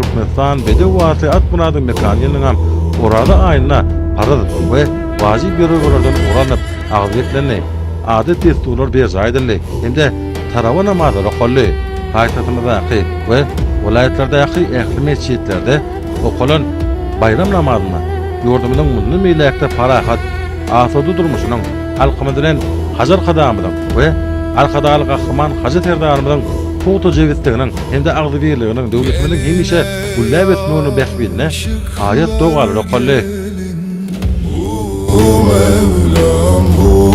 Türkmenistan bedew atly at myradyň mekany ýylynyň Oraza aýynda parz we wajyp ýörelgelerden ugur alnyp, agyz beklendi, adat-dessurlar berjaý edildi hem-de tarawa namazlary okaldy. Paýtagtymyzdaky we welaýatlardaky ähli metjitlerde okalan baýram namazynda ýurdumyzyň mundan beýläk-de parahat, asuda durmuşynyň, halkymyz bilen Hajy Arkadagymyzyň we Arkadagly Gahryman Hajy Serdarymyzyň pugta jebisliginiň hem-de agzybirliginiň döwletimiziň hemişe gülläp ösmeginiň bähbidine aýat-dogalar okaldy. Hu Mevlam hu.